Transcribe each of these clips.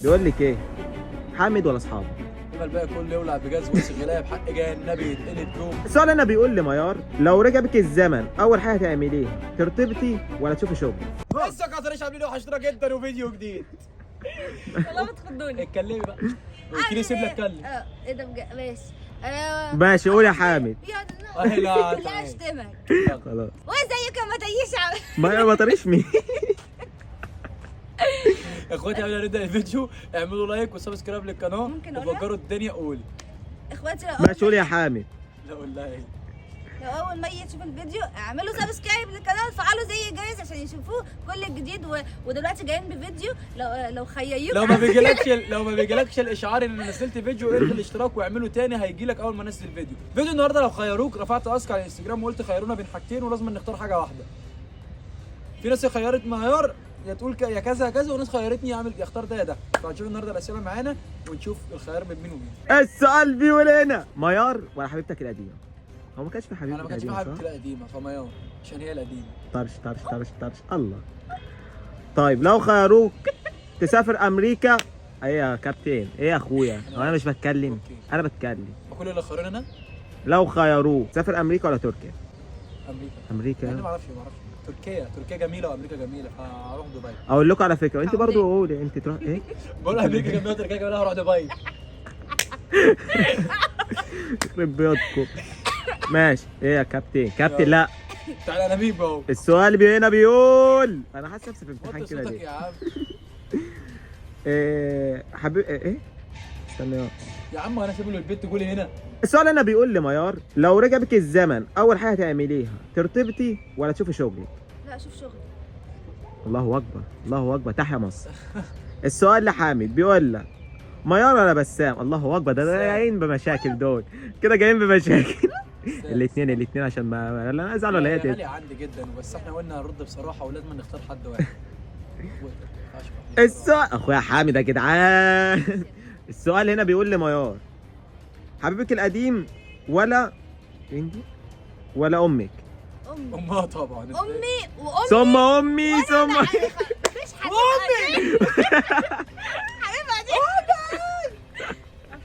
بيقول لك ايه؟ حامد ولا اصحابه؟ يبقى الباقي كله يولع بجاز وش غلاية بحق جاي النبي يتقلب دوم. السؤال هنا بيقول لميار لو رجع بك الزمن اول حاجة تعمليها ترتبطي ولا تشوفي شغل؟ ازيك يا طريش، عاملين ايه؟ وحشتنا جدا وفيديو جديد. والله بتخضوني. اتكلمي بقى، قلت لي سيب لي اتكلم. ايه ده بجد؟ ماشي. ماشي قول يا حامد. يا لا، لا تعالي. اشتمك. خلاص وازيك ما تجيش ما طريش مين. اخواتي قبل ما نبدا الفيديو اعملوا like و subscribe للقناة ممكن أقولها؟ وفجروا الدنيا. قولي. اخواتي لو ماشي قول يا حامد. لا قول لها ايه. لو اول ما يجي تشوف الفيديو اعملوا subscribe للقناة وفعلوا زي الجرس عشان يشوفوه كل الجديد ودلوقتي جايين بفيديو لو خييوك لو ما بيجيلكش الاشعار ان نزلت فيديو الغي الاشتراك واعمله تاني، هيجي لك اول ما انزل فيديو. فيديو النهارده لو خيروك، رفعت ask على الانستجرام وقلت خيرونا بين حاجتين ولازم نختار حاجة واحدة. في ناس خيرت مهيار يا تقول يا كذا يا كذا، وناس خيرتني اعمل يختار ده يا ده. فهنشوف النهارده الاسئلة معانا ونشوف الخيار بين مين ومين. السؤال بيقول هنا ميار ولا حبيبتك القديمة؟ هو ما كانش في انا ما حبيبتك كانش في القديمة حبيبتي صح؟ القديمة، فميار عشان هي القديمة. طرش طرش طرش طرش الله. طيب لو خيروك تسافر امريكا، ايه يا كابتن؟ ايه يا اخويا؟ هو انا مش بتكلم؟ okay. انا بتكلم. وكل اللي خيروني انا لو خيروك تسافر امريكا ولا تركيا؟ امريكا. امريكا. انا ما اعرفش ما اعرفش. تركيا، تركيا جميلة وامريكا جميلة، فهروح دبي. اقول لكم على فكرة، انت حاضر. برضو قولي انت تروح ايه؟ بقول امريكا جميلة وتركيا جميلة، هروح دبي. يخرب بيوتكم. ماشي ايه يا كابتن؟ كابتن لا. تعالى انا مين اهو. السؤال هنا بيقول، انا حاسس نفسي في امتحان وطي كده صوتك ليه؟ يا عم. إيه حبيب ايه؟ استنى يا. يا عم انا سايب له البيت تقولي هنا. السؤال هنا بيقول لميار لو رجع بك الزمن اول حاجة تعمليها ترتبطي ولا تشوفي شغلك؟ لا شوف شغلي. الله اكبر الله اكبر، تحيا مصر. السؤال لحامد بيقول لك ميار ولا بسام؟ الله اكبر، ده جايين بمشاكل دول كده، جايين بمشاكل. الاثنين عشان ما لا انا ازعل ولا هي هي تزعل. غالية عندي جدا، بس احنا قلنا هنرد بصراحة ولازم نختار حد واحد. السؤال اخويا حامد يا جدعان. السؤال هنا بيقول لميار حبيبك القديم ولا انتي ولا امك؟ امي. امها طبعا. امي وامي ثم امي ثم مفيش حد. امي حبيبه دي،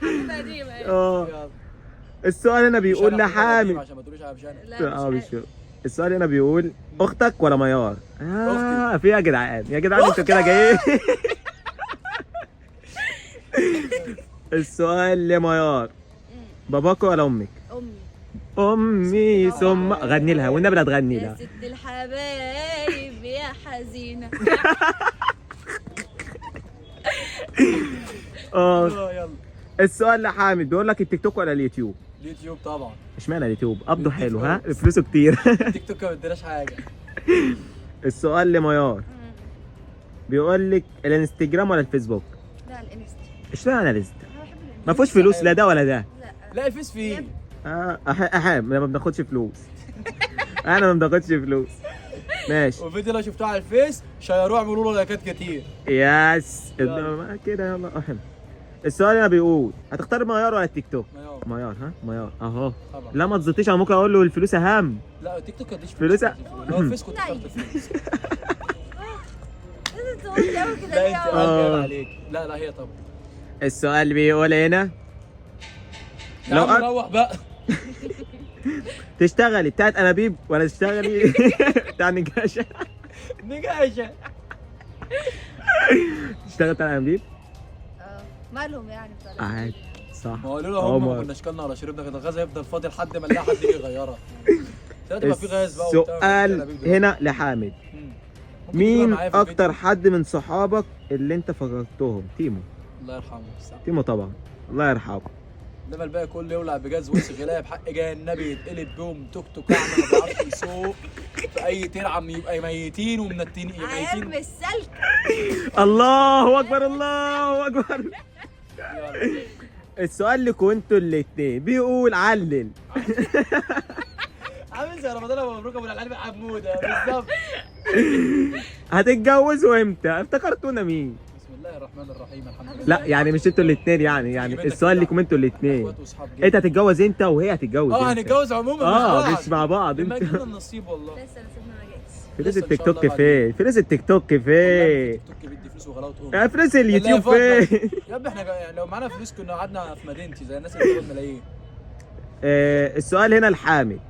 حبيبه قديمة. اه السؤال هنا بيقول لحامد، عشان ما تقولوش انا مش انا. لا اه مش مش السؤال هنا بيقول اختك ولا ميار؟ اه في يا جدعان، يا جدعان انتوا كده جايين. السؤال لميار باباك ولا امك؟ امي. امي ثم غني لها والنبي لا تغني يا لها. ست الحبايب يا حزينة. اه يلا. السؤال لحامد بيقول لك التيك توك ولا اليوتيوب؟ اليوتيوب طبعا. اشمعنى اليوتيوب؟ قبضه بيديك حلو ها؟ فلوس. فلوسه كتير. التيك توك ما بيديناش حاجة. السؤال لميار بيقول لك الانستجرام ولا الفيسبوك؟ لا الانستا. اشمعنى الانستا؟ انا بحب الانستا. ما فيهوش فلوس لا ده ولا ده. لا لا الفيس فيه. احام ما بناخدش فلوس. انا ما بناخدش فلوس. ماشي والفيديو لو شفتوه على الفيس شيروه اعملوا له لايكات كتير. yes كده يلا احم. السؤال هنا بيقول هتختار ميار ولا التيك توك؟ ميار ميار ها؟ ميار اهو. طبعا. لا ما تزطيش، انا ممكن اقول له الفلوس اهم. لا التيك توك ما اديش فلوس. لو الفيس كنت اخترت الفيس. لازم تقولي قوي كده لا ليه؟ انت يا قلبي عليك. لا لا هي طبعا. السؤال بيقول هنا لو لو روح بقى تشتغلي بتاعت انابيب ولا تشتغلي بتاع نجاشة؟ نجاشة. تشتغل بتاع انابيب؟ مالهم يعني بتاع عادي صح. ما هو لولا هم ما كناش كلنا ولا شربنا كده، الغاز هيفضل فاضي لحد ما نلاقي حد يجي يغيرها. دلوقتي بقى في غاز بقى وبتاع. السؤال هنا لحامد مين اكتر حد من صحابك اللي انت فقدتهم؟ تيمو. الله يرحمه. تيمو طبعا الله يرحمه. انما الباقي كله يولع بجاز وش غلاية بحق جاي النبي يتقلب بيهم توك توك اعمى ما بيعرفش يسوق في اي ترعه يبقى ميتين ومنتنين ميتين. عيال السلك. الله اكبر الله اكبر. السؤال لكم انتوا الاثنين بيقول علل. عامل زي رمضان ابو مبروك ابو العلم حموده بالظبط. هتتجوزوا امتى؟ افتكرتونا مين؟ بسم الله الرحمن الرحيم الحمد لله. لا يعني مش انتوا الاثنين، يعني السؤال لكم انتوا الاثنين. انت هتتجوز امتى وهي هتتجوز اه هنتجوز عموما مش مع بعض انت. انت. ما جبنا النصيب والله. لسه نصيبنا ما جاش. فلوس لسه إن التيك شاء الله توك بعدين. فين؟ فلوس التيك توك والله فين؟ التيك توك بيدي فلوس وغلاوه امي. فلوس اليوتيوب والله فين؟ يا ابني احنا يعني لو معانا فلوس كنا قعدنا في مدينتي زي الناس اللي بتاخد ملايين. السؤال هنا لحامد،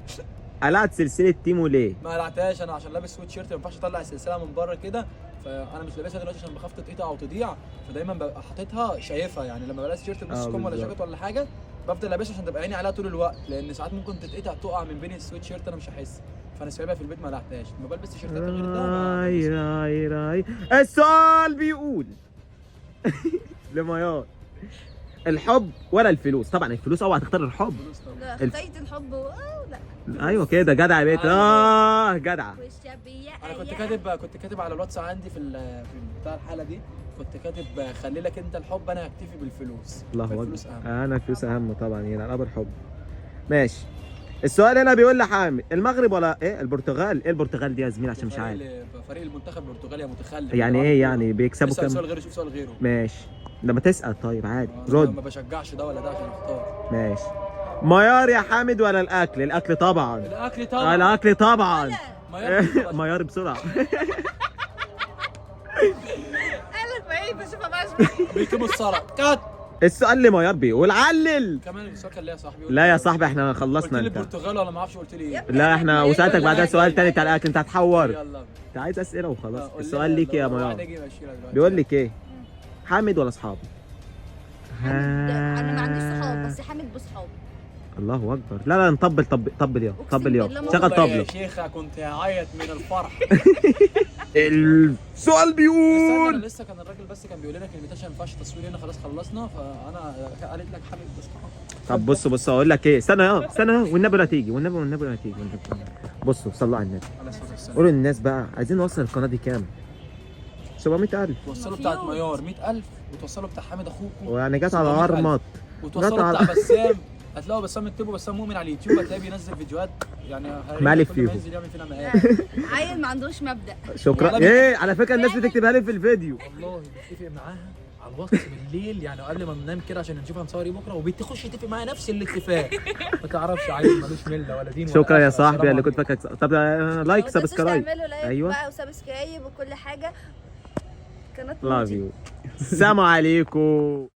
قلعت سلسلة تيمو ليه؟ ما قلعتهاش انا عشان لابس سويت شيرت، ما ينفعش اطلع السلسلة من بره كده، فانا مش لابسها دلوقتي عشان بخاف تتقطع او تضيع، فدايما ببقى حاططها شايفها، يعني لما بلبس تيشيرت نص كم ولا بالظبط. جاكيت ولا حاجة بفضل لابسها عشان تبقى عيني عليها طول الوقت، لان ساعات ممكن تتقطع تقع من بين السويت شيرت انا مش هحس، فانا سايبها في البيت ما قلعتهاش. لما بلبس تيشيرتات غير ده راي راي راي. السؤال بيقول لميار، الحب ولا الفلوس؟ طبعا الفلوس، اوعى تختار الحب. فلوس طبعا. لا اختيت الحب لا. ايوه كده جدع يا بيت. جدع. والشبيه. انا كنت كاتب على الواتس عندي في بتاع الحالة دي، كنت كاتب خلي لك انت الحب انا هكتفي بالفلوس. الله اكبر. الفلوس اهم. انا الفلوس اهم طبعا، يعني ابو الحب. ماشي. السؤال هنا بيقول لحامد، المغرب ولا ايه البرتغال؟ ايه البرتغال دي يا زميل عشان مش عارف فريق المنتخب البرتغالي يا متخلف. يعني ايه يعني بيكسبوا اسال سؤال كام؟ غيره، شوف سؤال غيره. ماشي لما تسال طيب عادي أنا رد. ما بشجعش ده ولا ده عشان اختار. ماشي. ميار يا حامد ولا الاكل؟ الاكل طبعا. الاكل طبعا. الاكل طبعا. ميار. ميار بسرعة. قالك ما ايه بشوفها بقى. بيكتبوا الصلاة كات. السؤال لميار بيقول علل. كمان السؤال كان ليا يا صاحبي. لا يا صاحبي احنا قلت خلصنا. لي انت البرتغال ولا ما اعرفش قلت لي ايه. لا احنا وسالتك بعدها سؤال تاني بتاع الاكل، انت هتحور. يلا انت عايز اسئلة وخلاص. قول السؤال لنا ليك يا يلا، ميار واحد يجي يمشينا دلوقتي. بيقول لك ايه؟ حامد ولا اصحابه؟ حامد انا ما عنديش صحاب، بس حامد بصحابة. الله اكبر. لا لا نطبل طبل طبل يا أقسم طبل يا بالله ما شغل والله طبله. يا شيخه كنت هعيط من الفرح. السؤال استنى، بيقول انا لسه كان الراجل بس كان بيقول لنا كلمتين عشان ما ينفعش تصوير هنا، خلاص خلصنا، فانا قالت لك حامد بصحابة. طب بص بص اقول لك ايه، استنى يا استنى، والنبي لا تيجي، والنبي والنبي لا تيجي، والنبي. بصوا صلوا على النبي، على الصلاة والسلام. قولوا للناس بقى عايزين نوصل القناة دي كام؟ 700,000. توصلوا بتاعت ميار 100,000، وتوصلوا بتاع حامد اخوكم، ويعني جت على 700,000. ارمط، وتوصلوا جت بتاع بسام. هتلاقوا بسام اكتبوا بسام مؤمن على اليوتيوب، هتلاقيه بينزل فيديوهات يعني مالك كل ما فيهم. ينزل يعمل فينا مقالب. عيل ما عندوش مبدأ. شكرا. والله ايه على فكرة الناس بتكتبها لي في الفيديو. والله بتفق معاها على الواتس بالليل، يعني قبل ما ننام كده عشان نشوف هنصور ايه بكره، وبتخش تتفق معايا نفس الاتفاق. ما تعرفش عيل ملوش ملة ولا دين ولا شكرا يا آخرة. صاحبي السلام اللي كنت عليكم. فاكرك. طب like ما تنسوش subscribe. تعملوا like أيوة. بقى و subscribe وكل حاجة. قناة love you. السلام عليكم.